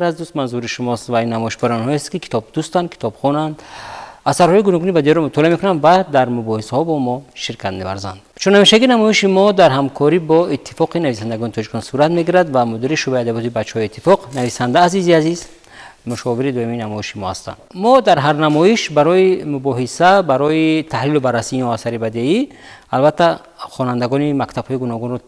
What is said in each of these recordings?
Аз дӯст манзури шумост ва ин намоиш барои онҳоест, ки китобдӯстанд, китобхонанд, асарҳои гуногуни бадеиро мутолиа мекунанд ва дар мубоҳисаҳо бо мо ширкат меварзанд. Чун ҳамешагӣ намоиши мо дар ҳамкорӣ бо Иттифоқи нависандагони тоҷикон сурат мегирад ва мудири шӯъбаи адабиёти бачаҳои иттифоқ, нависанда Азизи Азиз, мушовири доимии намоиши мо ҳастанд. Мо дар ҳар намоиш барои мубоҳиса, барои таҳлилу баррасии ин асари бадеӣ, албатта, хонандагони мактабҳои гуногунро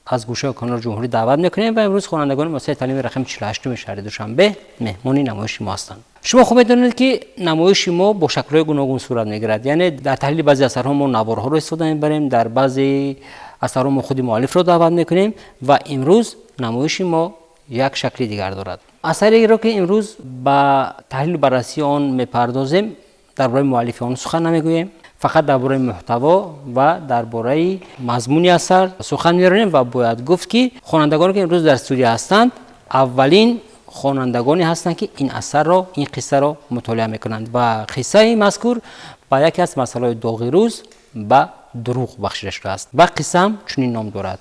аз гӯшаи канори ҷумҳурӣ даъват мекунем ва имрӯз хонандагони муассисаи таълими рақами 48-уми шаҳри Душанбе меҳмони намоиши мо ҳастанд. Шумо хуб медонед, ки намоиши мо бо шаклҳои гуногун сурат мегирад, яъне дар таҳлили баъзе асарҳо мо наворҳоро истифода мебарем, дар баъзе асарҳо мо худи муаллифро даъват мекунем ва имрӯз намоиши мо як шакли дигар дорад. Асареро, ки имрӯз ба таҳлилу баррасии он мепардозем, дар бораи муаллифи он сухан намегӯем, фақат дар бораи муҳтаво ва дар бораи мазмуни асар сухан меронем. Ва бояд гуфт, ки хонандагоне, ки имрӯз дар студия ҳастанд, аввалин хонандагоне ҳастанд, ки ин асарро, ин қиссаро мутолиа мекунанд ва қиссаи мазкур ба яке аз масъалаҳои доғи рӯз, ба дурӯғ бахшида шудааст ва қиссаам чунин ном дорад: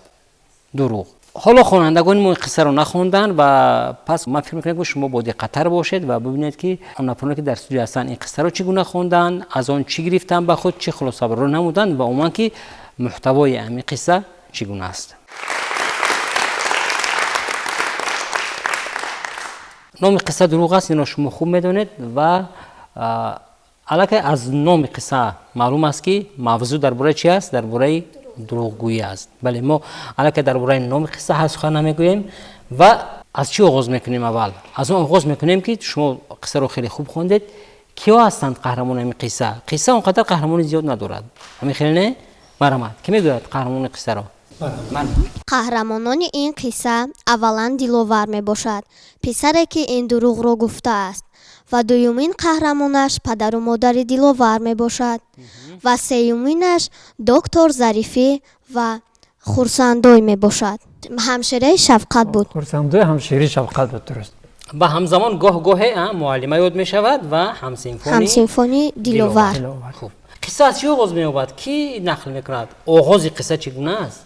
Дурӯғ. Ҳоло хонандагони мо ин қиссаро нахонданд ва пас ман фикр мекунам, ки шумо бодиққаттар бошед ва бибинед, ки он нафароне, ки дар студия ҳастанд, ин қиссаро чӣ гуна хонданд, аз он чӣ гирифтанд, ба худ чӣ хулосабарорӣ намуданд ва умуман ки муҳтавои ҳамин қисса чӣ гуна аст. Номи қисса Дурӯғ аст, инро шумо хуб медонед ва аллакай аз номи қисса маълум аст, ки мавзӯъ дар бораи чи аст? Дар бораи дурӯғгӯӣ аст. Бале, мо аллакай дар бораи номи қисса ҳар сухан намегӯем ва аз чӣ оғоз мекунем? Аввал аз он оғоз мекунем, ки шумо қиссаро хеле хуб хондед. Киҳо ҳастанд қаҳрамони ҳамин қисса? Қисса он қадар қаҳрамони зиёд надорад, ҳамин хеле не? Марҳамат, кӣ мегӯяд қаҳрамони қиссаро? Қаҳрамонони ин қисса аввалан Диловар мебошад, писаре, ки ин дурӯғро гуфтааст, ва дуюмин қаҳрамонаш падару модари Диловар мебошад ва сеюминаш доктор Зарифӣ ва Хурсандой мебошад, ҳамшираи Шавқат буд. Хурсандой ҳамшираи Шавқат буд, дуруст. Ва ҳамзамон гоҳ гоҳе муаллима ёд мешавад ва ҳамсинфони ҳамсинфони Диловар. Хуб, қисса аз чӣ оғоз меёбад? Кӣ нақл мекунад? Оғози қисса чӣ гуна аст?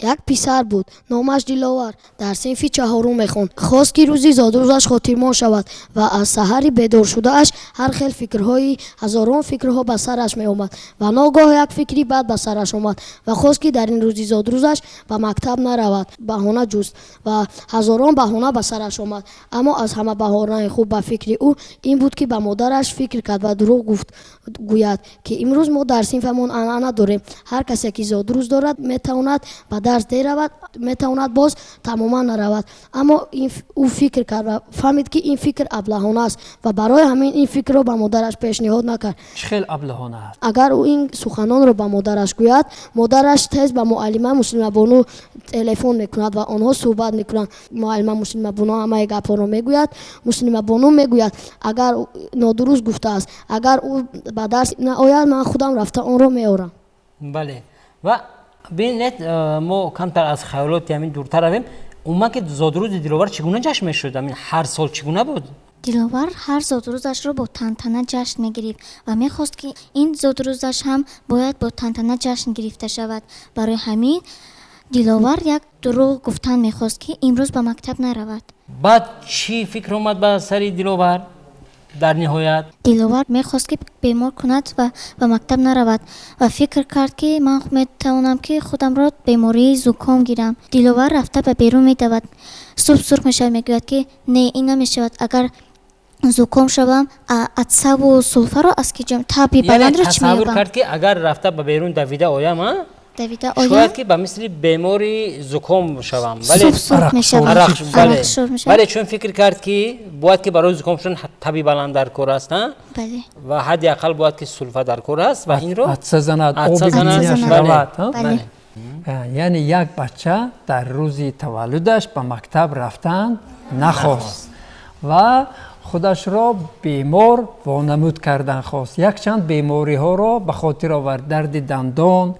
Як писар буд, номаш Диловар, дар синфи чаҳорум мехонд. Хост, ки рӯзи зодрӯзаш хотирмон шавад ва аз саҳари бедор шудааш ҳар хел фикрҳои, ҳазорон фикрҳо ба сараш меомад ва ногоҳ як фикри бад ба сараш омад ва хост, ки дар ин рӯзи зодрӯзаш ба мактаб наравад. Баҳона ҷуст ва ҳазорон баҳона ба сараш омад, аммо аз ҳама баҳонаи хуб ба фикри ӯ ин буд, ки ба модараш фикр кард ва дурӯғ гуфт, гӯяд, ки имрӯз мо дар синфамон анъана дорем: ҳар касе, ки зодрӯз дорад, метавонад ба дарс дер равад, метавонад боз тамоман наравад. Аммо ӯ фикр кард ва фаҳмид, ки ин фикр аблаҳона аст ва барои ҳамин ин фикрро ба модараш пешниҳод накард. Чӣ хел аблаҳона аст? Агар ӯ ин суханонро ба модараш гӯяд, модараш тез ба муаллима Муслимабону телефон мекунад ва онҳо суҳбат мекунанд. Муаллима Муслимабону ҳамаи гапҳоро мегӯяд. Муслимабону мегӯяд, агар нодуруст гуфтааст, агар ӯ ба дарс наояд, ман худам рафта онро меорам. Бале, ва бинед, мо камтар аз хаёлоти ҳамин дуртар равем. Умуман, ки зодрӯзи Диловар чӣ гуна ҷашн мешуд? Ҳамин ҳар сол чӣ гуна буд? Диловар ҳар зодрӯзашро бо тантана ҷашн мегирифт ва мехост, ки ин зодрӯзаш ҳам бояд бо тантана ҷашн гирифта шавад. Барои ҳамин Диловар як дурӯғ гуфтан мехост, ки имрӯз ба мактаб наравад. Баъд чӣ фикр омад ба сари Диловар дар ниҳоят? Диловар мехост, ки бемор кунад ва ба мактаб наравад ва фикр кард, ки ман метавонам, ки худамро бемории зуком гирам. Диловар рафта ба берун медавад, субҳ сурх мешавад, мегӯяд, ки не, ин намешавад, агар зуком шавам, атсаву сулфаро аз ки ҷо, таби баландро чӣ тасаввур меёбам? Кард, ки агар рафта ба берун давида оям, а Давида оям, шояд ки ба мисли бемори зуком шавам. Субҳ сурх мешавад. Арақ, бале. Арақшор мешавад. Бале, чун фикр кард, ки бояд ки барои зуком шудан таби баланд дар кор аст, а? Бале. Ва ҳадди ақал бояд ки сулфа дар кор аст ва инро атса занад, атса оби занад, бинияш бале. равад, ҳа? Бале. Яъне як бача дар рӯзи таваллудаш ба мактаб рафтан нахост ва худашро бемор вонамуд кардан хост. Якчанд бемориҳоро ба хотир овард: дарди дандон,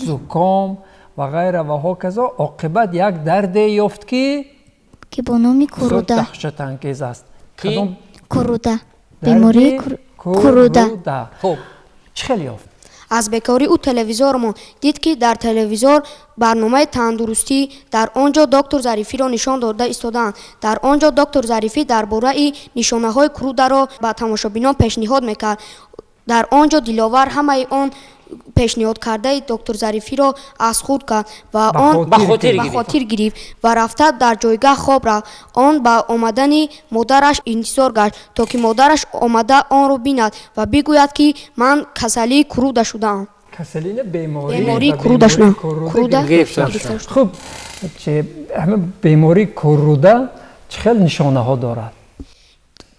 зуком ва ғайра ва ҳоказо. Оқибат як дарде ёфт, ки ки бо номи бисёр куруда. Даҳшатангез аст. Ки? Кадом? Куруда, бемории дарди куруда. Куруда. Хуб. Чӣ хел ёфт? Аз бекорӣ ӯ телевизор монд. Дид, ки дар телевизор барномаи тандурустӣ, дар он ҷо доктор Зарифиро нишон дода истодаанд. Дар он ҷо доктор Зарифӣ дар бораи нишонаҳои курударо ба тамошобинон пешниҳод мекард. Дар он ҷо Диловар ҳамаи он пешниҳодкардаи доктор Зарифиро аз худ кард ва он ба хотир ба гирифт. Хотир гирифт ва рафта дар ҷойгаҳ хоб рафт. Он ба омадани модараш интизор гашт, то ки модараш омада онро бинад ва бигӯяд, ки ман касалии куруда шудаам. Касалӣ не, беморӣ. Бемории ба куруда бемории шудам. куруда Куруда гирифтор гирифтор шудам. шудам. Хуб, че ҳама бемории куруда чӣ хел нишонаҳо дорад?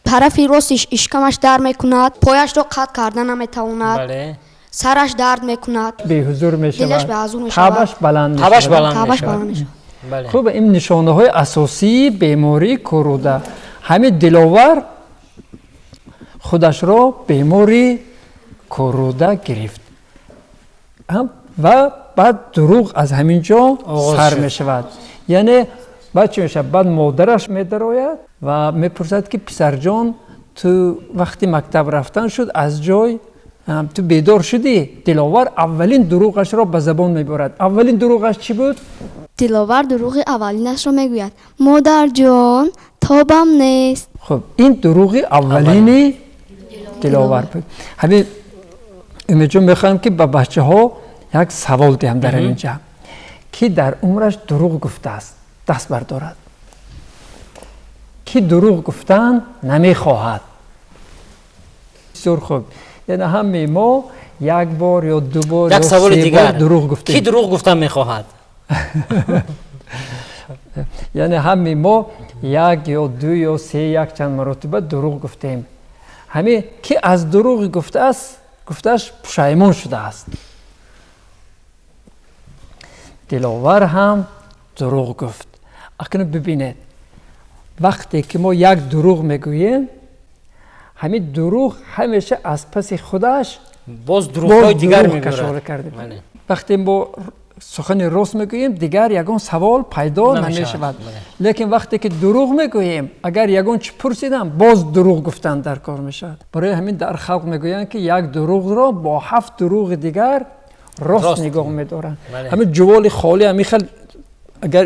Тарафи рости ишкамаш дард мекунад, пояшро қатъ карда наметавонад, бале сараш дард мекунад, беҳузур дилаш мешавад, беҳузур мешавад. Табаш баланд табаш мешавад. баланд табаш мешавад. Баланд мешавад. Бале. Хуб, ин нишонаҳои асосии бемории куруда. Ҳамин Диловар худашро бемори куруда гирифт. Ҳам- ва баъд дурӯғ аз ҳамин ҷо оғоз сар шуд. Мешавад. Яъне баъд чӣ мешавад? Баъд модараш медарояд ва мепурсад, ки писарҷон, ту вақти мактаб рафтан шуд, аз ҷой ту бедор шудӣ? Диловар аввалин дурӯғашро ба забон мебарад. Аввалин дурӯғаш чӣ буд? Диловар дурӯғи аввалинашро мегӯяд: модарҷон, тобам нест. Хуб, ин дурӯғи аввалини Диловар буд. Ҳамин, Умедҷон, мехоҳам, ки ба бачаҳо як савол диҳам дар ҳамин ҷа. Ки дар умраш дурӯғ гуфтааст, даст бардорад. Ки дурӯғ гуфтан намехоҳад? Бисёр хуб. Яъне ҳамаи мо як бор ё ду бор як ё саволи се бор дигар: дурӯғ гуфтем. Ки дурӯғ гуфтан мехоҳад? Яъне ҳамаи мо як ё ду ё се, якчанд маротиба дурӯғ гуфтем. Ҳамин ки аз дурӯғи гуфтааст, гуфтааш пушаймон шудааст? Диловар ҳам дурӯғ гуфт. Акнун бибинед, вақте ки мо як дурӯғ мегӯем, ҳамин дурӯғ ҳамеша аз паси худаш боз дурӯғҳои боз дигар дурӯғ мебарад. Кашола карда. Бале. Вақте мо сухани рост мегӯем, дигар ягон савол пайдо намешавад. Намешавад. Бале. Лекин вақте ки дурӯғ мегӯем, агар ягон чӣ пурсидам, боз дурӯғ гуфтан дар кор мешавад. Барои ҳамин дар халқ мегӯянд, ки як дурӯғро бо ҳафт дурӯғи дигар рост рост. Нигоҳ медоранд. Бале. Ҳамин ҷуволи холӣ ҳамин хел агар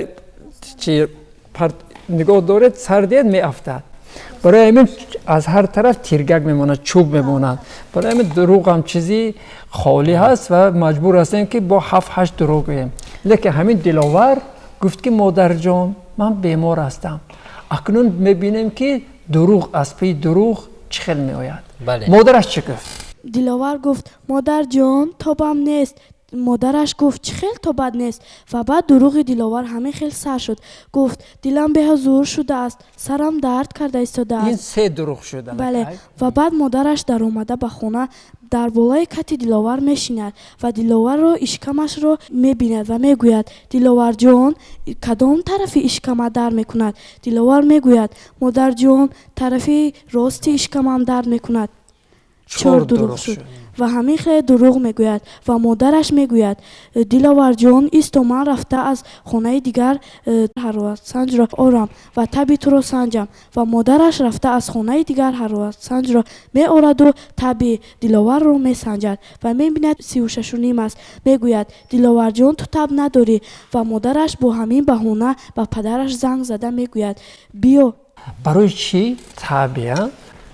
чи парт нигоҳ доред, сар диҳед, меафтад. Барои ҳамин аз ҳар тараф тиргак мемонад, чӯб мемонад. Барои ҳамин дурӯғ ҳам чизи холӣ ҳаст ва маҷбур ҳастем, ки бо ҳафт ҳашт дурӯғ гӯем. Лекин ҳамин Диловар гуфт, ки модарҷон, ман бемор ҳастам. Акнун мебинем, ки дурӯғ аз паи дурӯғ чӣ хел меояд. Бале. Модараш чӣ гуфт? Диловар гуфт: модарҷон, тобам нест. Модараш гуфт: чӣ хел тобат нест? Ва баъд дурӯғи Диловар ҳамин хел сар шуд. Гуфт: дилам беҳузур шудааст, сарам дард карда ин истодааст. Се дурӯғ шуд. Бале. Ва баъд модараш даромада ба хона дар болои кати Диловар мешинад ва Диловарро ишкамашро мебинад ва мегӯяд: Диловарҷон, кадом тарафи ишкамат дард мекунад? Диловар мегӯяд: модарҷон, тарафи рости ишкамам дард мекунад. Чор дурӯғ шуд. Ва ҳамин хел дурӯғ мегӯяд ва модараш мегӯяд: Диловарҷон, исто, ман рафта аз хонаи дигар ҳароратсанҷро орам ва таби туро санҷам. Ва модараш рафта аз хонаи дигар ҳароратсанҷро меораду таби Диловарро месанҷад ва мебинад, 36.5 аст. Мегӯяд: Диловарҷон, ту таб надорӣ. Ва модараш бо ҳамин баҳона ба падараш занг зада мегӯяд: биё. Барои чӣ таби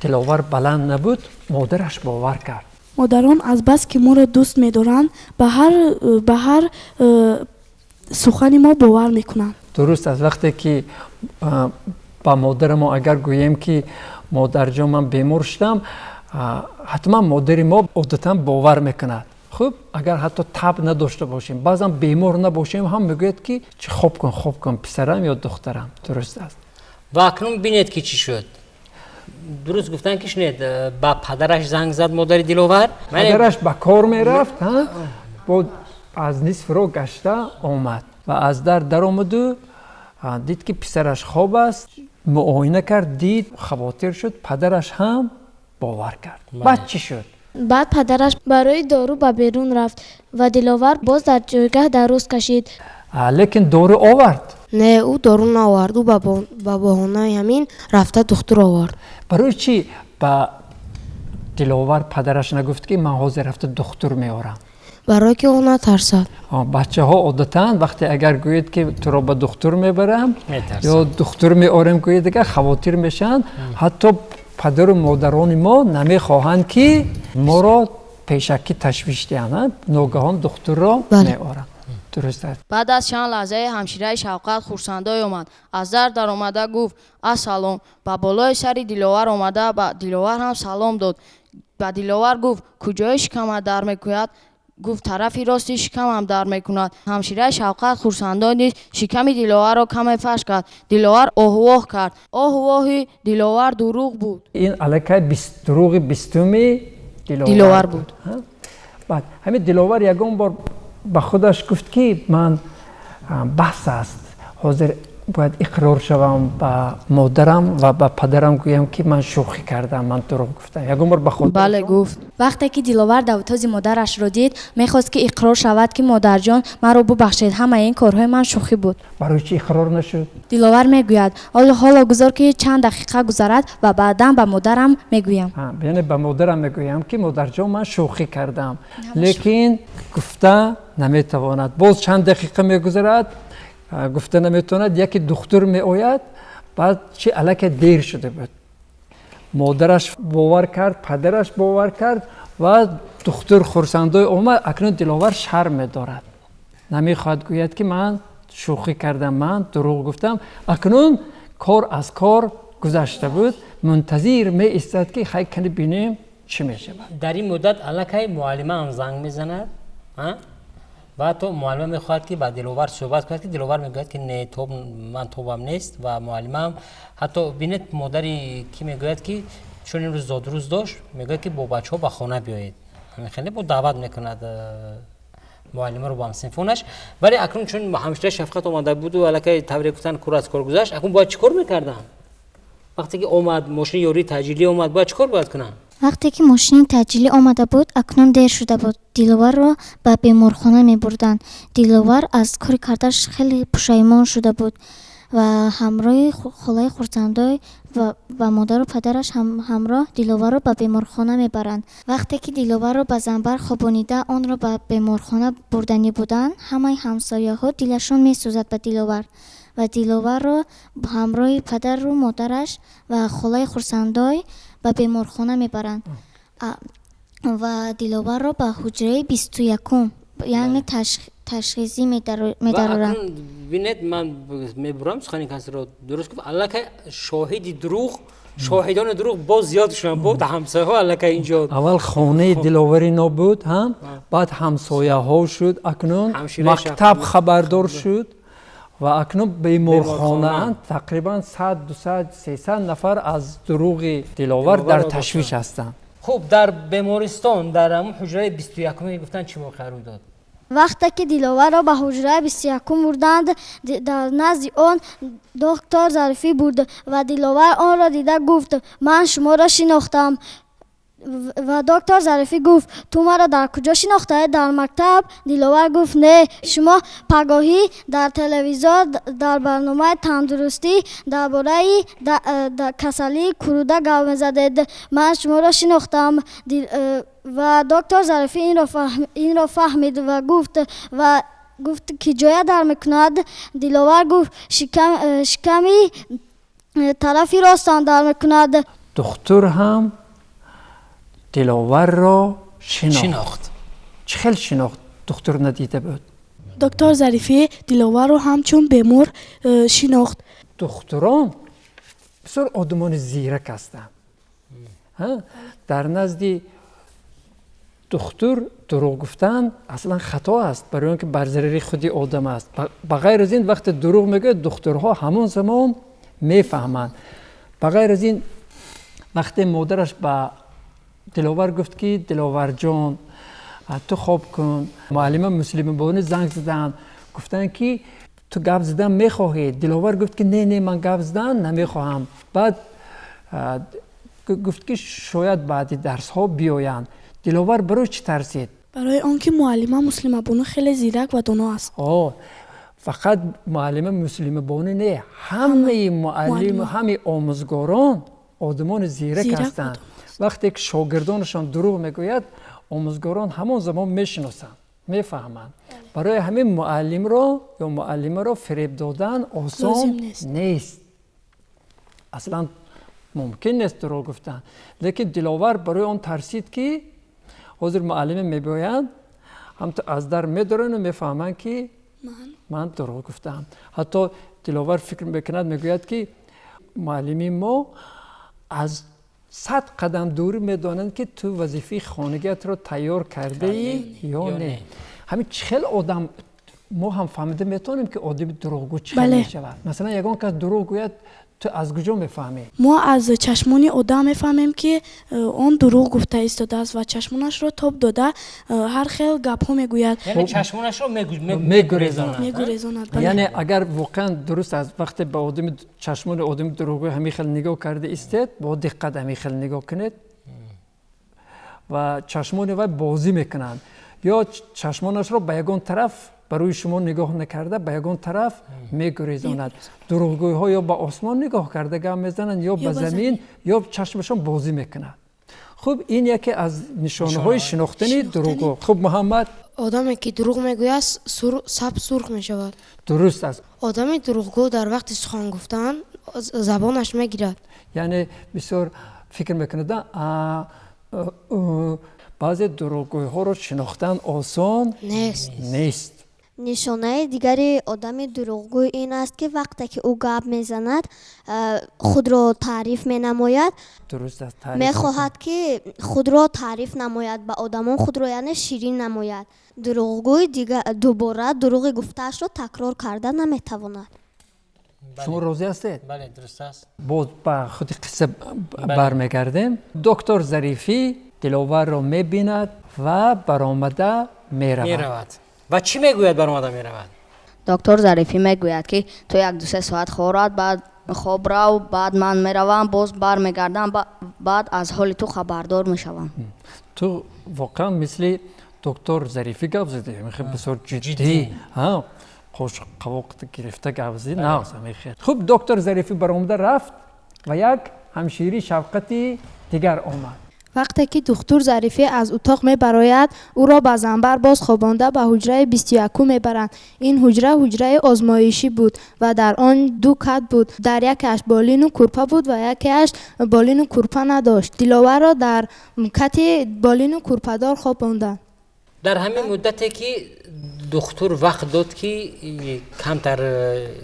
Диловар баланд набуд, модараш бовар кард? Модарон азбаски моро дӯст медоранд, ба ҳар сухани мо бовар мекунанд. Дуруст аст. Вақте ки ба модари мо агар гӯем, ки модарҷон, ман бемор шудам, ҳатман модари мо одатан бовар мекунад. Хуб, агар ҳатто таб надошта бошем, баъзан бемор набошем ҳам, мегӯяд, ки чӣ, хоб кун, хоб кун, писарам ё духтарам. Дуруст аст. Ва акнун бинед, ки чӣ шуд. Дуруст гуфтан, ки шунед, ба падараш занг зад модари Диловар. Падараш ба кор мерафт, бо аз нисфи роҳ гашта омад ва аз дар даромаду дид, ки писараш хоб аст. Муоина кард, дид, хавотир шуд. Падараш ҳам бовар кард. Баъд чӣ шуд? Баъд падараш барои дору ба берун рафт ва Диловар боз дар ҷойгаҳ дароз кашид. Лекин дору овард? Не, ӯ дору наовард. Ӯ ба баҳонаи ҳамин рафта духтур овард. Барои чӣ ба Диловар падараш нагуфт, ки ман ҳозир рафта духтур меорам? Барое ки ӯ натарсад. Бачаҳо одатан вақте агар гӯед, ки туро ба духтур мебарам ё духтур меорем гӯед, дигар хавотир мешаванд. Ҳатто падару модарони мо намехоҳанд, ки моро пешакӣ ташвиш диҳанд, ногаҳон духтурро меоранд. Дуруст аст. Баъд аз чанд лаҳзае ҳамшираи Шавқат Хурсандой омад. Аз дар даромада гуфт: «Ассалом». Ба болои сари Диловар омада, ба Диловар ҳам салом дод. Ба Диловар гуфт: «Куҷои шикамат дард мекунад?» Гуфт: «Тарафи рости шикамам дард мекунад». Ҳамшираи Шавқат Хурсандой низ шиками Диловарро каме фаш кард. Диловар оҳувоҳ кард. Оҳувоҳи Диловар дурӯғ буд. Ин аллакай дурӯғи 20-уми Диловар буд. Баъд ҳамин Диловар ягон бор ба худаш гуфт, ки ман бас аст, ҳозир бояд иқрор шавам ба модарам ва ба падарам, гӯям, ки ман шӯхӣ кардам, ман дурӯғ гуфтам? Ягон бор ба худ? Бале, гуфт. Вақте ки Диловар давтози модарашро дид, мехост, ки иқрор шавад, ки модарҷон, маро бубахшед, ҳамаи ин корҳои ман шӯхӣ буд. Барои чӣ иқрор нашуд? Диловар мегӯяд: «Ҳоло гузор, ки чанд дақиқа гузарад ва баъдан ба модарам мегӯям». Яъне ба модарам мегӯям, ки модарҷон, ман шӯхӣ кардам, лекин гуфта наметавонад. Боз чанд дақиқа мегузарад, гуфта наметавонад. Яке духтур меояд. Баъд чи? Аллакай дер шуда буд. Модараш бовар кард, падараш бовар кард ва духтур Хурсандой омад. Акнун Диловар шарм медорад, намехоҳад гӯяд, ки ман шӯхӣ кардам, ман дурӯғ гуфтам. Акнун кор аз кор гузашта буд. Мунтазир меистад, ки хай, кани бинем, чӣ мешавад. Дар ин муддат аллакай муаллимаам занг мезанад ва ҳатто муаллима мехоҳад, ки ба Диловар суҳбат кунад, ки Диловар мегӯяд, ки не, тоб ман тобам нест. Ва муаллимаам ҳатто, бинед, модари ки мегӯяд, ки чун имрӯз зодрӯз дошт, мегӯяд, ки бо бачаҳо ба хона биёед. Хеле бо даъват мекунад муаллимаро бо ҳамсинфонаш. Вале акнун чун ҳамшираи Шафқат омада буду аллакай тавре гуфтан, кор аз кор гузашт, акнун бояд чӣ кор мекардам? Вақте ки омад, мошини ёрии таъҷилӣ омад, бояд чӣ кор бояд кунам? Вақте ки мошини таъҷилӣ омада буд, акнун дер шуда буд. Диловарро ба беморхона мебурданд. Диловар аз кори кардааш хеле пушаймон шуда буд ва ҳамроҳи холаи Хурсандой ва модару падараш ҳамроҳ Диловарро ба беморхона мебаранд. Вақте ки Диловарро ба занбар хобонида, онро ба беморхона бурданӣ буданд, ҳамаи ҳамсояҳо дилашон месӯзад ба Диловар ва Диловарро ҳамроҳи падару модараш ва холаи Хурсандой ба беморхона мебаранд ва Диловарро ба ҳуҷраи 21-ум, яъне ташхисӣ медароранд. Бинед, ман мебурам сухани касро. Дуруст гуфт, аллакай шоҳиди дурӯғ, шоҳидони дурӯғ боз зиёд шуданд, бо ҳамсояҳо аллакай инҷо. Аввал хонаи Диловари нобуд ҳам, баъд ҳамсояҳо шуд, акнун мактаб хабардор шуд ва акнун беморхонаанд. Тақрибан 100, 200, 300 нафар аз дурӯғи Диловар дар ташвиш ҳастанд. Хуб, дар бемористон, дар ҳамун ҳуҷраи 21-уме гуфтанд, чӣ воқеа рӯй дод? Вақте ки Диловарро ба ҳуҷраи 21-ум бурданд, дар назди он доктор Зарифӣ буд ва Диловар онро дида гуфт: «Ман шуморо шинохтам». Ва доктор Зарифӣ гуфт: «Ту маро дар куҷо шинохтаӣ? Дар мактаб?» Диловар гуфт: «Не, шумо пагоҳӣ дар телевизор дар барномаи тандурустӣ дар бораи касалии куруда гап мезадед, ман шуморо шинохтам». Ва доктор Зарифӣ инро фаҳмид ва гуфт: «Ки ҷоя дард мекунад?» Диловар гуфт: «Шиками тарафи ростам дард мекунад». Духтур ҳам Диловарро шинохт. Чӣ хел шинохт? Духтур надида буд. Доктор Зарифӣ Диловарро ҳамчун бемор шинохт. Духтурон бисёр одамони зирак ҳастанд. Дар назди духтур дурӯғ гуфтан аслан хато аст, барои он ки бар зарари худи одам аст. Ба ғайр аз ин, вақте дурӯғ мегӯяд, духтурҳо ҳамон замон мефаҳманд. Ба ғайр аз ин, вақте модараш ба Диловар гуфт, ки Диловарҷон, ту хоб кун, муаллима Муслимабону занг заданд, гуфтанд, ки ту гап задан мехоҳӣ. Диловар гуфт, ки не, не, ман гап задан намехоҳам. Баъд гуфт, ки шояд баъди дарсҳо биёянд. Диловар барои чӣ тарсид? Барои он ки муаллима Муслимабону хеле зирак ва доно аст. О, фақат муаллима Муслимабону не, ҳамаи муаллиму ҳамаи омӯзгорон одамони зирак ҳастанд. Вақте ки шогирдонашон дурӯғ мегӯяд, омӯзгорон ҳамон замон мешиносанд, мефаҳманд. Барои ҳамин муаллимро ё муаллимаро фиреб додан осон нест. Аслан мумкин нест дурӯғ гуфтан. Лекин Диловар барои он тарсид, ки ҳозир муаллима мебиёянд, ҳамто аз дар медорану мефаҳманд, ки ман дурӯғ гуфтаам. Ҳатто Диловар фикр мекунад, мегӯяд, ки муаллими мо аз 100 қадам дурӣ медонанд, ки ту вазифаи хонагиатро тайёр кардаӣ ё не. Ҳамин чӣ хел одам мо ҳам фаҳмида метавонем, ки одами дурӯғгӯ чӣ хел мешавад? Масалан, ягон кас дурӯғ гӯяд, ту аз куҷо мефаҳмӣ? Мо аз чашмони одам мефаҳмем, ки он дурӯғ гуфта истодааст ва чашмонашро тоб дода ҳар хел гапҳо мегӯяд. Яъне чашмонашро мегурезонад. Мегурезонад. Яъне агар воқеан дуруст аст, вақте ба одами чашмони одами дурӯғгӯ ҳамин хел нигоҳ карда истед, бо диққат ҳамин хел нигоҳ кунед ва чашмони вай бозӣ мекунанд ё чашмонашро ба ягон тараф ба рӯи шумо нигоҳ накарда ба ягон тараф мегурезонад. Дурӯғгӯйҳо ё ба осмон нигоҳ карда гап мезананд, ё ба замин, ё чашмашон бозӣ мекунад. Хуб, ин яке аз нишонаҳои шинохтани дурӯғгӯ. Хуб, Муҳаммад. Одаме ки дурӯғ мегӯяд, саб сурх мешавад. Дуруст аст. Одами дурӯғгӯ дар вақти сухан гуфтан забонаш мегирад. Яъне бисёр фикр мекунад. Баъзе дурӯғгӯйҳоро шинохтан осон нест. Нишонаи дигари одами дурӯғгӯй ин аст, ки вақте ки ӯ гап мезанад, худро таъриф менамояд. Дуруст аст. Мехоҳад, ки худро таъриф намояд ба одамон, худро яъне ширин намояд. Дурӯғгӯй дубора дурӯғи гуфтаашро такрор карда наметавонад. Шумо розӣ ҳастед? Бале, дуруст аст. Боз ба худи қисса бармегардем. Доктор Зарифӣ Диловарро мебинад ва баромада меравад. Ва чӣ мегӯяд, баромада меравад? Доктор Зарифӣ мегӯяд, ки ту 1-2-3 соат хӯрад, баъд хоб рав, баъд ман меравам, боз бармегардам, баъд аз ҳоли ту хабардор мешавам. Ту воқеан мисли доктор Зарифӣ гап задӣ, бисёр ҷиддӣ, қошуққавоқ гирифта гап задӣ. Хуб, доктор Зарифӣ баромада рафт ва як ҳамширии шафқати дигар омад. Вақте ки духтур Зарифӣ аз утоқ мебарояд, ӯро ба занбар боз хобонда ба ҳуҷраи 21-ум мебаранд. Ин ҳуҷра ҳуҷраи озмоишӣ буд ва дар он ду кат буд. Дар якеаш болину кӯрпа буд ва якеаш болину кӯрпа надошт. Диловарро дар кати болину кӯрпадор хобонданд. Дар ҳамин муддате ки духтур вақт дод, ки камтар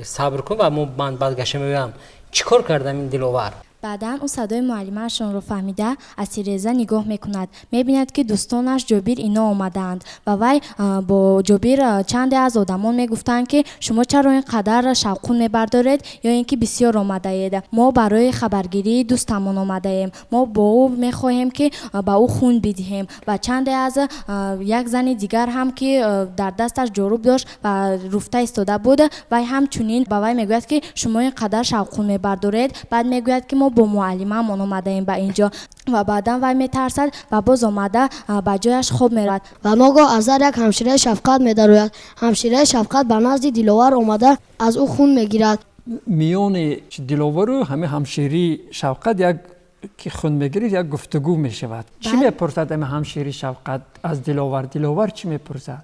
сабр кун ва ман баъд гашта меоям, чӣ кор кардам ин Диловар? Баъдан ӯ садои муаллимаашонро фаҳмида, аз тиреза нигоҳ мекунад, мебинад, ки дӯстонаш Ҷобир ино омадаанд ва вай бо Ҷобир чанде аз одамон мегуфтанд, ки шумо чаро ин қадар шавқун мебардоред ё ин ки бисёр омадаед? Мо барои хабаргирии дӯстамон омадаем, мо бо ӯ мехоҳем, ки ба ӯ хун бидиҳем. Ва чанде аз як зани дигар ҳам, ки дар дасташ ҷоруб дошт ва руфта истода буд, вай ҳамчунин ба вай мегӯяд, ки шумо ин қадар шавқун мебардоред. Баъд мегӯяд, ки мо бо муаллимамон омадаем ба ин ҷо. Ва баъдан вай метарсад ва боз омада ба ҷояш хоб меравад. Ва ногаҳ аз дар як ҳамшираи шафқат медарояд. Ҳамшираи шафқат ба назди Диловар омада, аз ӯ хун мегирад. Миёни Диловару ҳамин ҳамширии шафқат як ки хун мегирид, як гуфтугӯ мешавад. Чӣ мепурсад ҳамин ҳамширии шафқат аз Диловар? Диловар чӣ мепурсад?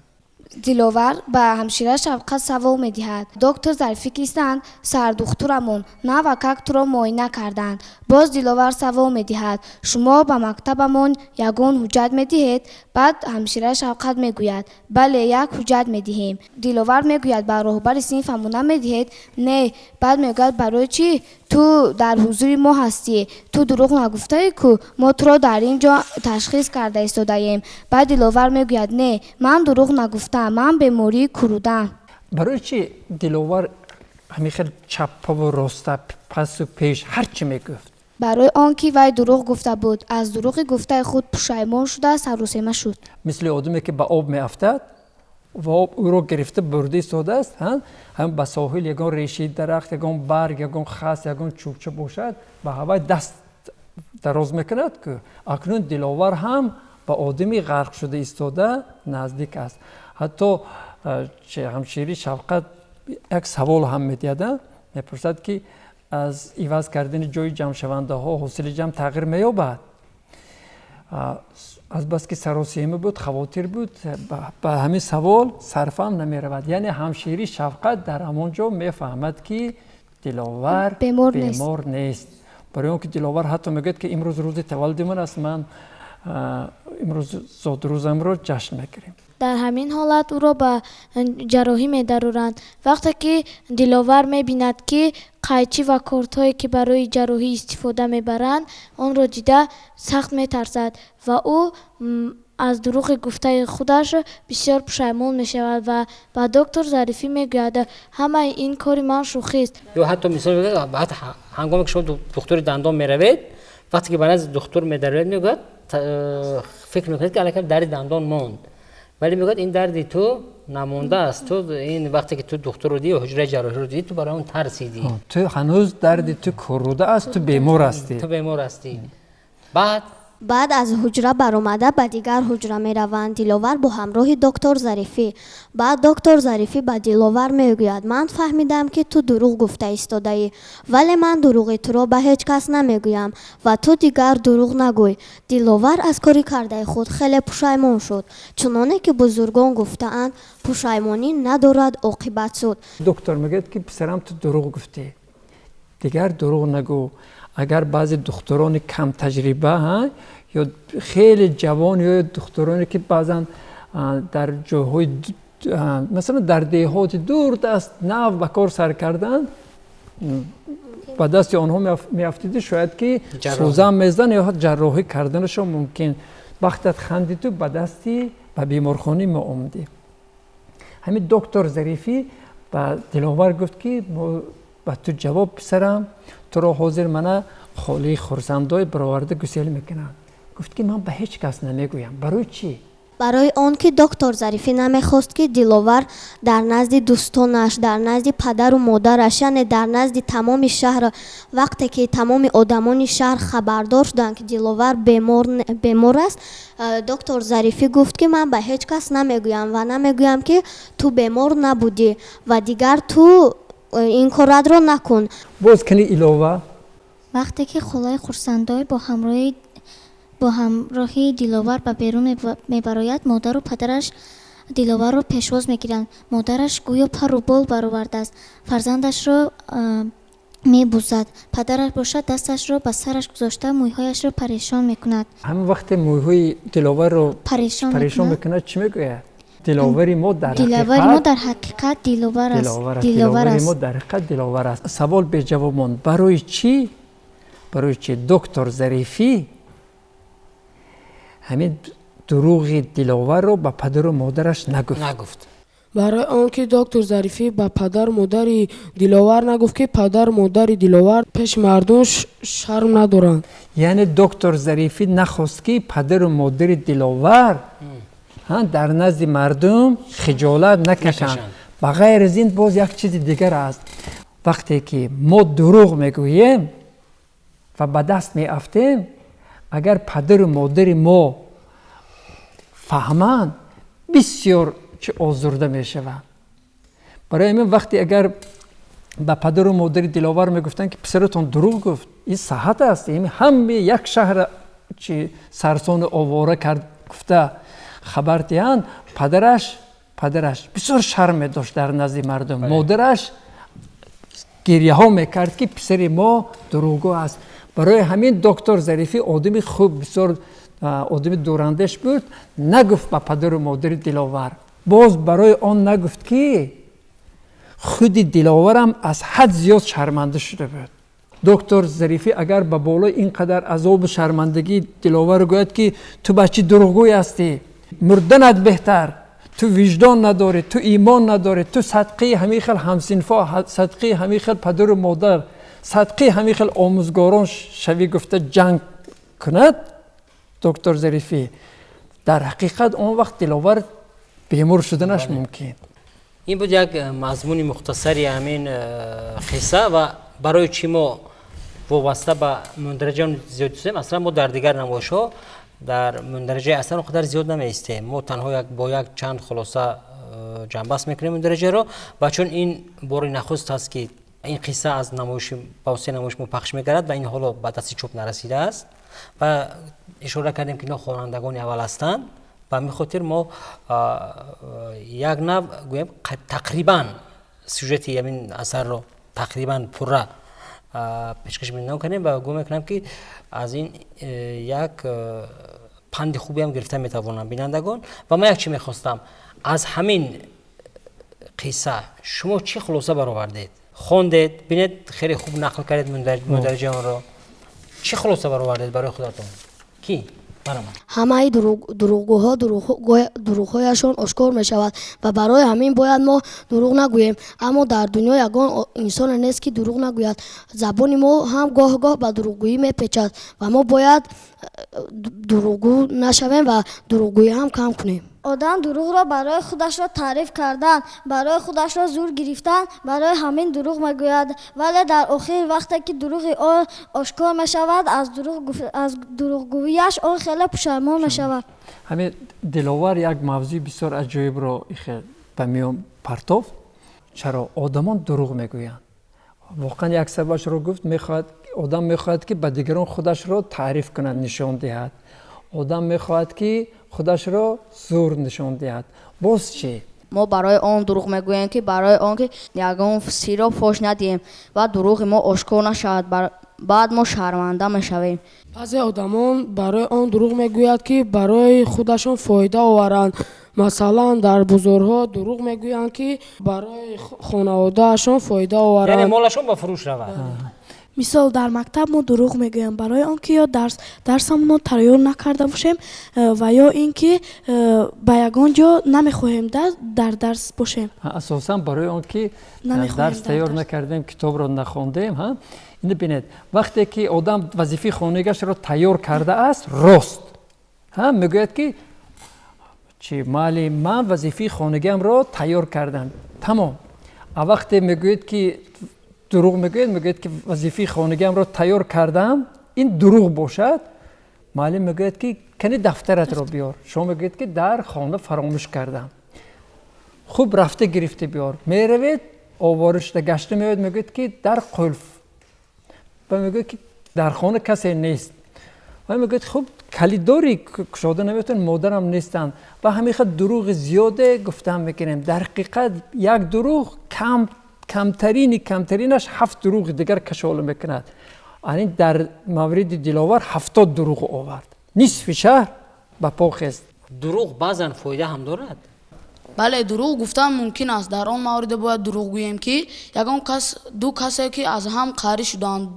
Диловар ба ҳамшира Шафқат савол медиҳад: «Доктор Зарифӣ кистанд?» «Сардухтурамон, навакак туро муоина карданд». Боз Диловар савол медиҳад: «Шумо ба мактабамон ягон ҳуҷҷат медиҳед?» Баъд ҳамшира Шавқат мегӯяд: «Бале, як ҳуҷҷат медиҳем». Диловар мегӯяд: «Ба роҳбари синфамон намедиҳед?» «Не». Баъд мегӯяд: «Барои чӣ? Ту дар ҳузури мо ҳастӣ, ту дурӯғ нагуфтаӣ ку, мо туро дар ин ҷо ташхис карда истодаем». Баъд Диловар мегӯяд: «Не, ман дурӯғ нагуфтам, ман бемории курудам». Барои чӣ Диловар ҳамин хел чаппаву роста, пасу пеш ҳар чӣ мегуфт? Барои он ки вай дурӯғ гуфта буд, аз дурӯғи гуфтаи худ пушаймон шуда, сарусема шуд. Мисли одаме ки ба об меафтад ва об ӯро гирифта бурда истодааст, ҳам ба соҳил ягон решаи дарахт, ягон барг, ягон хас, ягон чӯбча бошад, ба ҳавай даст дароз мекунад ку. Акнун Диловар ҳам ба одами ғарқ шуда истода наздик аст. Ҳатто ҳамширии шафқат як савол ҳам медиҳад, мепурсад, ки аз иваз кардани ҷои ҷамъшавандаҳо ҳосили ҷамъ тағйир меёбад? Азбаски саросема буд, хавотир буд, ба ҳамин савол сарфам намеравад. Яъне ҳамширӣ Шавқат дар ҳамон ҷо мефаҳмад, ки Диловар бемор нест. Барои он ки Диловар ҳатто мегӯяд, ки имрӯз рӯзи таваллуди ман аст, ман имрӯз зодрӯзамро ҷашн мегирем. Дар ҳамин ҳолат ӯро ба ҷарроҳӣ медароранд. Вақте ки Диловар мебинад, ки қайчӣ ва кордҳое, ки барои ҷарроҳӣ истифода мебаранд, онро дида сахт метарсад ва ӯ аз дурӯғи гуфтаи худаш бисёр пушаймон мешавад ва ба доктор Зарифӣ мегӯяд: ҳамаи ин кори ман шӯхист. Ё ҳатто мисол, ҳангоме ки шумо духтури дандон меравед, вақте ки ба назди духтур медаровед, мегӯяд, фикр мекунед, ки аллакай дарди дандон монд, вале мегӯяд, ин дарди ту намондааст. Ту ин вақте ки ту духтурро дидӣ, ҳуҷраи ҷарроҳиро дидӣ, ту барои он тарсидӣ. Ту ҳанӯз дарди ту курруда аст, ту бемор ҳастӣ. Ту бемор ҳастӣ. Баъд Баъд аз ҳуҷра баромада ба дигар ҳуҷра мераванд Диловар бо ҳамроҳи доктор Зарифӣ. Баъд доктор Зарифӣ ба Диловар мегӯяд: ман фаҳмидам, ки ту дурӯғ гуфта истодаӣ, вале ман дурӯғи туро ба ҳеҷ кас намегӯям ва ту дигар дурӯғ нагӯй. Диловар аз кори кардаи худ хеле пушаймон шуд. Чуноне ки бузургон гуфтаанд, пушаймонӣ надорад оқибат суд. Доктор мегӯяд, ки писарам, ту дурӯғ гуфтӣ, дигар дурӯғ нагӯ. Агар баъзе духтурони камтаҷриба ё хеле ҷавон ё духтуроне, ки баъзан дар ҷойҳои, масалан, дар деҳоти дурдаст нав ба кор сар карданд, ба дасти онҳо меафтидӣ, шояд ки сӯзан мездан ё ҷарроҳӣ карданашон мумкин. Вақтат хандиту ба дасти ба беморхона мо омадӣ. Ҳамин доктор Зарифӣ ба Диловар гуфт, ки ба ту ҷавоб, писарам, туро ҳозир мана холии Хурсандой бароварда гусел мекунанд. Гуфт, ки ман ба ҳеҷ кас намегӯям. Барои чӣ? Барои он ки доктор Зарифӣ намехост, ки Диловар дар назди дӯстонаш, дар назди падару модараш, яъне дар назди тамоми шаҳр, вақте ки тамоми одамони шаҳр хабардор шуданд, ки Диловар бемор аст, доктор Зарифӣ гуфт, ки ман ба ҳеҷ кас намегӯям ва намегӯям, ки ту бемор набудӣ ва дигар ту ин коратро накун. Боз кани илова. Вақте ки холаи Хурсандой бо ҳамроҳии Диловар ба берун мебарояд, модару падараш Диловарро пешвоз мегиранд. Модараш гӯё пару бол баровардааст, фарзандашро мебӯзад. Падараш бошад, дасташро ба сараш гузошта, мӯйҳояшро парешон мекунад. Ҳамин вақте мӯйҳои Диловарро парешон парешон мекунад, чӣ мегӯяд? Диловари мо дар Диловари мо дар ҳақиқат Диловар аст. Диловари мо дар ҳақиқат Диловар аст. Савол беҷавоб монд: барои чӣ, барои чӣ доктор Зарифӣ ҳамин дурӯғи Диловарро ба падару модараш нагуфт? Нагуфт. Барои он ки доктор Зарифӣ ба падару модари Диловар нагуфт, ки падару модари Диловар пеши мардум шарм надоранд. Яъне доктор Зарифӣ нахост, ки падару модари Диловар дар назди мардум хиҷолат накашанд. Ба ғайр аз ин, боз як чизи дигар аст. Вақте ки мо дурӯғ мегӯем ва ба даст меафтем, агар падару модари мо фаҳманд, бисёр чӣ озурда мешаванд. Барои ҳамин, вақте агар ба падару модари Диловар мегуфтанд, ки писаратон дурӯғ гуфт, ин саҳат аст, ҳаме як шаҳра чи сарсону овора кард гуфта хабар диҳанд, падараш бисёр шарм медошт дар назди мардум, модараш гиряҳо мекард, ки писари мо дурӯғгӯ аст. Барои ҳамин доктор Зарифӣ одами хуб, бисёр одами дурандеш буд, нагуфт ба падару модари Диловар. Боз барои он нагуфт, ки худи Диловарам аз ҳад зиёд шарманда шуда буд. Доктор Зарифӣ агар ба болои ин қадар азобу шармандагӣ Диловар гӯяд, ки ту бачи дурӯғгӯй ҳастӣ, мурданат беҳтар, ту виҷдон надорӣ, ту имон надорӣ, ту садқаи ҳамин хел ҳамсинфо, садқаи ҳамин хел падару модар, садқаи ҳамин хел омӯзгорон шавӣ гуфта ҷанг кунад доктор Зарифӣ, дар ҳақиқат он вақт Диловар бемор шуданаш мумкин. Ин буд як мазмуни мухтасари ҳамин қисса. Ва барои чӣ мо вобаста ба мундараҷаи он зиёд истем? Аслан мо дар дигар намоишҳо дар мундараҷаи асар он қадар зиёд намеистем. Мо танҳо бо як чанд хулоса ҷамъбаст мекунем мундараҷаро. Ва чун ин бори нахуст аст, ки ин қисса аз намоиши ба воситаи намоиш мо пахш мегардад ва ин ҳоло ба дасти чоп нарасидааст. Ва ишора кардем, ки инҳо хонандагони аввал ҳастанд. Ба ҳамин хотир мо як нав гӯем, тақрибан сюжети ҳамин асарро тақрибан пурра пешкаш кардем ва гумон мекунам, ки аз ин як панди хубеам гирифта метавонанд бинандагон. Ва ман як чӣ мехостам: аз ҳамин қисса шумо чӣ хулоса баровардед? Хондед, бинед, хеле хуб нақл кардед мундариҷаи онро. Чӣ хулоса баровардед барои худатон? Кӣ? Ҳамаи дурӯғгӯҳо дурӯғҳояшон ошкор мешавад ва барои ҳамин бояд мо дурӯғ нагӯем. Аммо дар дунё ягон инсоне нест, ки дурӯғ нагӯяд. Забони мо ҳам гоҳ гоҳ ба дурӯғгӯӣ мепечад ва мо бояд дурӯғгӯ нашавем ва дурӯғгӯӣ ҳам кам кунем. Одам дурӯғро барои худашро таъриф кардан, барои худашро зур гирифтан, барои ҳамин дурӯғ мегӯяд. Вале дар охир, вақте ки дурӯғи ӯ ошкор мешавад, аз дурӯғгӯияш он хеле пушаймон мешавад. Ҳамин Диловар як мавзӯи бисёр аҷоибро ба миён партофт: чаро одамон дурӯғ мегӯянд? Воқеан, як сабабашро гуфт: мехоҳад, одам мехоҳад, ки ба дигарон худашро таъриф кунад, нишон диҳад. Одам мехоҳад, ки худашро зур нишон диҳад. Боз чӣ? Мо барои он дурӯғ мегӯем, ки барои он ки ягон сирро фош надиҳем ва дурӯғи мо ошкор нашавад, баъд мо шарманда мешавем. Баъзе одамон барои он дурӯғ мегӯяд, ки барои худашон фоида оваранд. Масалан, дар бозорҳо дурӯғ мегӯянд, ки барои хонаводаашон фоида оваранд. Яъне молашон ба фурӯш равад. Мисол, дар мактаб мо дурӯғ мегӯем барои он ки ё дарсамонро тайёр накарда бошем ва ё ин ки ба ягон ҷо намехоҳем дар дарс бошем. Асосан барои он ки дарс тайёр накардем, китобро нахондем. Ина бинед, вақте ки одам вазифаи хонагиашро тайёр кардааст, рост мегӯяд, ки чи, муаллим, ман вазифаи хонагиамро тайёр кардам, тамом. А вақте мегӯед, ки дурӯғ мегӯяд, мегӯяд, ки вазифаи хонагиамро тайёр кардам, ин дурӯғ бошад, муаллим мегӯяд, ки кани дафтаратро биёр. Шумо мегӯед, ки дар хона фаромӯш кардам. Хуб, рафта гирифта биёр. Меравед, овора шуда гашта меояд, мегӯяд, ки дар қулф, ва мегӯяд, ки дар хона касе нест. Ва мегӯяд: хуб, калид дорӣ, кушода наметавон, модарам нестанд. Ва ҳамин хел дурӯғи зиёде гуфтан мекунем. Дар ҳақиқат, як дурӯғ кам камтарини камтаринаш ҳафт дурӯғи дигар кашола мекунад. Ани дар мавриди Диловар 70 дурӯғ овард, нисфи шаҳр ба по хест. Дурӯғ баъзан фоида ҳам дорад. Бале, дурӯғ гуфтан мумкин аст. Дар он мавриде бояд дурӯғ гӯем, ки ягон кас, ду касе ки аз ҳам қаҳрӣ шудаанд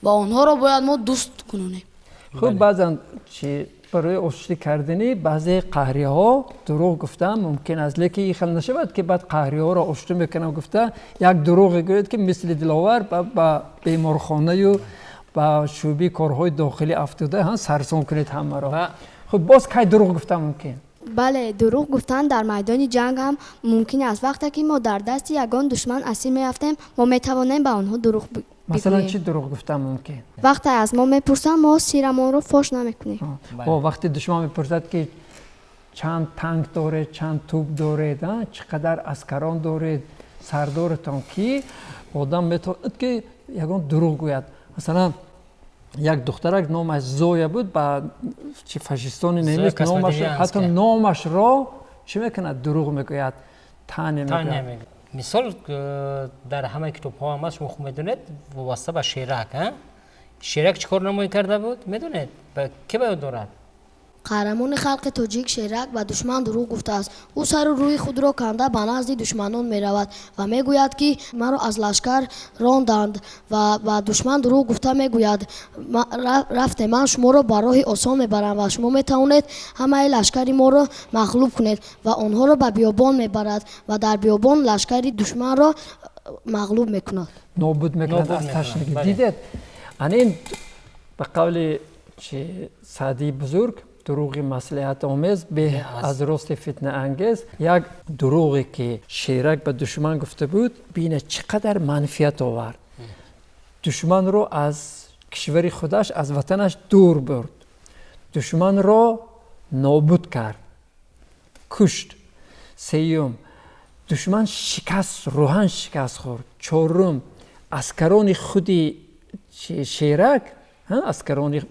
ва онҳоро бояд мо дӯст кунонем. Хуб, баъзан чи, барои оштӣ кардани баъзе қаҳриҳо дурӯғ гуфтан мумкин аст, лекин ин хел нашавад, ки баъд қаҳриҳоро оштӣ мекунам гуфта, як дурӯғе гӯяд, ки мисли Диловар ба беморхонаю ба шӯъбаи корҳои дохилӣ афтода сарсон кунед ҳамаро. Хуб, боз кай дурӯғ гуфтан мумкин? Бале, дурӯғ гуфтан дар майдони ҷанг ҳам мумкин аст. Вақте ки мо дар дасти ягон душман асир меафтем, мо метавонем ба онҳо дурӯғ Масалан, чӣ дурӯғ гуфтан мумкин? Вақте аз мо мепурсанд, мо сирамонро фош намекунем. Вақте душман мепурсад, ки чанд танк доред, чанд тӯб доред, чӣ қадар аскарон доред, сардоратон ки, одам метавонад, ки ягон дурӯғ гӯяд. Масалан, як духтарак номаш Зоя буд, ба чи, фашистони немис номаш, ҳатто номашро чӣ мекунад, дурӯғ мегӯяд, Таня мегӯяд. Мисол, дар ҳамаи китобҳо ҳам аст, шумо хуб медонед, вобаста ба Шерак. Шерак чӣ кор намоӣ карда буд, медонед? Ки ба ёд дорад? Қаҳрамони халқи тоҷик Шерак ба душман дурӯғ гуфтааст. Ӯ сару рӯи худро канда ба назди душманон меравад ва мегӯяд, ки маро аз лашкар ронданд, ва ба душман дурӯғ гуфта мегӯяд: рафте, ман шуморо ба роҳи осон мебарам ва шумо метавонед ҳамаи лашкари моро мағлуб кунед, ва онҳоро ба биёбон мебарад ва дар биёбон лашкари душманро мағлуб мекунад. Нобуд мекунад аз ташнагӣ. Дидед, анин ба қавли Саъдии бузург, дурӯғи маслиҳатомез беҳ аз рости фитнаангез. Як дурӯғе ки Шерак ба душман гуфта буд, бина, чӣ қадар манфиат овард: душманро аз кишвари худаш, аз ватанаш дур бурд, душманро нобуд кард, кушт. Сеюм, душман шикаст, рӯҳан шикаст хӯрд. Чорум, аскарони худи Шерак, аскарони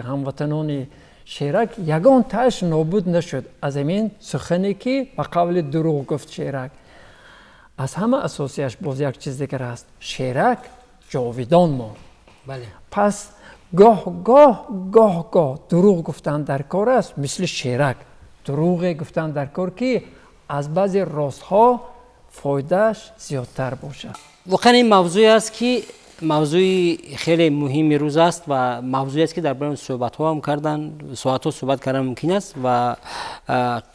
Ҳамватанони Шерак ягон таш нобуд нашуд аз ҳамин сухане ки ба қавли дурӯғ гуфт Шерак. Аз ҳама асосияш боз як чиз дигар аст. Шерак ҷовидон монд. Пас гоҳ гоҳ гоҳ гоҳ дурӯғ гуфтан дар кор аст, мисли Шерак дурӯғе гуфтан дар кор, ки аз баъзе ростҳо фоидааш зиёдтар бошад. Воқеан ин мавзӯе аст, ки мавзӯи хеле муҳими рӯз аст ва мавзӯе аст, ки дар бораи он суҳбатҳо ҳам кардан, соатҳо суҳбат кардан мумкин аст ва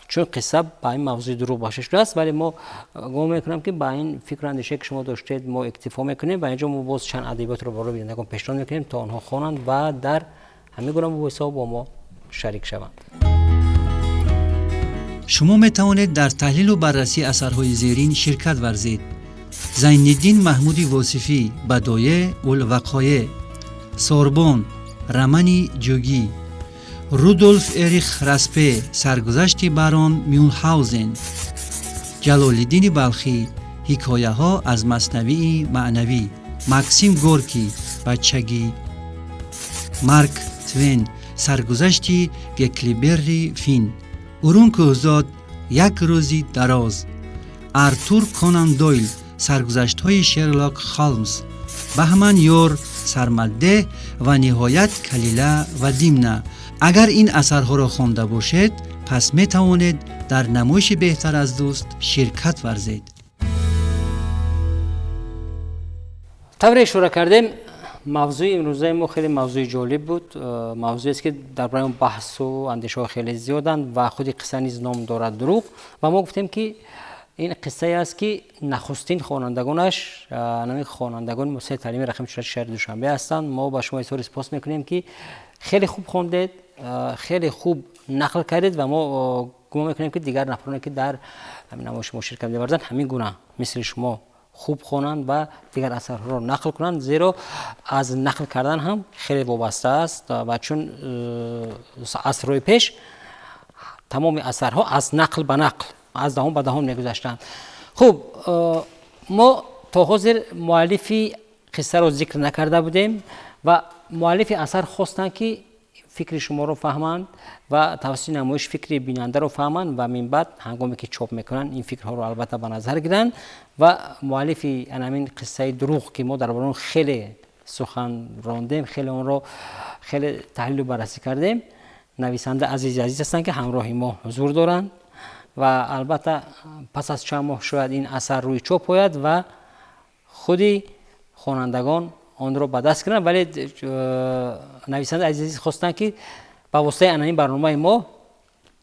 чун қисса ба ин мавзӯи дурӯғ бахшида шудааст, вале мо гумон мекунам, ки ба ин фикру андешае, ки шумо доштед, мо иктифо мекунем ва инҷо мо боз чанд адабиётро барои бинандагон пешниҳод мекунем, то онҳо хонанд ва дар ҳамин гуна мубоҳисаҳо бо мо шарик шаванд. Шумо метавонед дар таҳлилу баррасии асарҳои зерин ширкат варзед: Зайниддин Маҳмуди Восифӣ, Бадоеъ ул вақоеъ, Сорбон, романи Ҷугӣ, Рудолф Эрих Распе, Саргузашти барон Мюнхгаузен, Ҷалолиддини Балхӣ, Ҳикояҳо аз Маснавии маънавӣ, Максим Горкий, Бачагӣ, Марк Твен, Саргузашти Геклиберри Фин, Урун Кӯҳзод, Як рӯзи дароз, Артур Конан Дойл, Саргузаштҳои Шерлок Холмс, Баҳман Ёр, Сармаддеҳ ва ниҳоят Калила ва Димна. Агар ин асарҳоро хонда бошед, пас метавонед дар намоиши «Беҳтар аз дӯст» ширкат варзед. Тавре ишора кардем, мавзӯи имрӯзаи мо хеле мавзӯи ҷолиб буд, мавзӯест, ки дар бораи он баҳсу андешаҳо хеле зиёданд ва худи қисса низ ном дорад «Дурӯғ». Ва мо гуфтем, ки ин қиссае аст, ки нахустин хонандагонаш ҳамин хонандагони муассисаи таълими рақами 46 шаҳри Душанбе ҳастанд. Мо ба шумо изҳори сипос мекунем, ки хеле хуб хондед, хеле хуб нақл кардед ва мо гумон мекунем, ки дигар нафароне, ки дар намоиши мо ширкат меварзанд, ҳамин гуна мисли шумо хуб хонанд ва дигар асарҳоро нақл кунанд, зеро аз нақл кардан ҳам хеле вобаста аст ва чун асрҳои пеш тамоми асарҳо аз нақл ба нақл, аз даҳон ба даҳон мегузаштанд. Хуб, мо то ҳозир муаллифи қиссаро зикр накарда будем ва муаллифи асар хостанд, ки фикри шуморо фаҳманд ва тавассути намоиш фикри бинандаро фаҳманд ва минбаъд ҳангоме ки чоп мекунанд, ин фикрҳоро албатта ба назар гиранд. Ва муаллифи ҳамин қиссаи дурӯғ, ки мо дар бораи он хеле сухан рондем, хеле онро хеле таҳлилу баррасӣ кардем, нависанда Азизи Азиз ҳастанд, ки ҳамроҳи мо ҳузур доранд ва албатта пас аз чанд моҳ шояд ин асар рӯи чоп ояд ва худи хонандагон онро ба даст гиранд. Вале нависанда Азиз хостанд, ки ба воситаи ана ин барномаи мо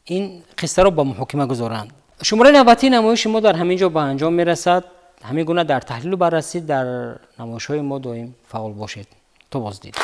ин қиссаро ба муҳокима гузоранд. Шумораи навбатии намоиши мо дар ҳамин ҷо ба анҷом мерасад. Ҳамин гуна дар таҳлилу баррасӣ дар намоишҳои мо доим фаъол бошед. То боздид.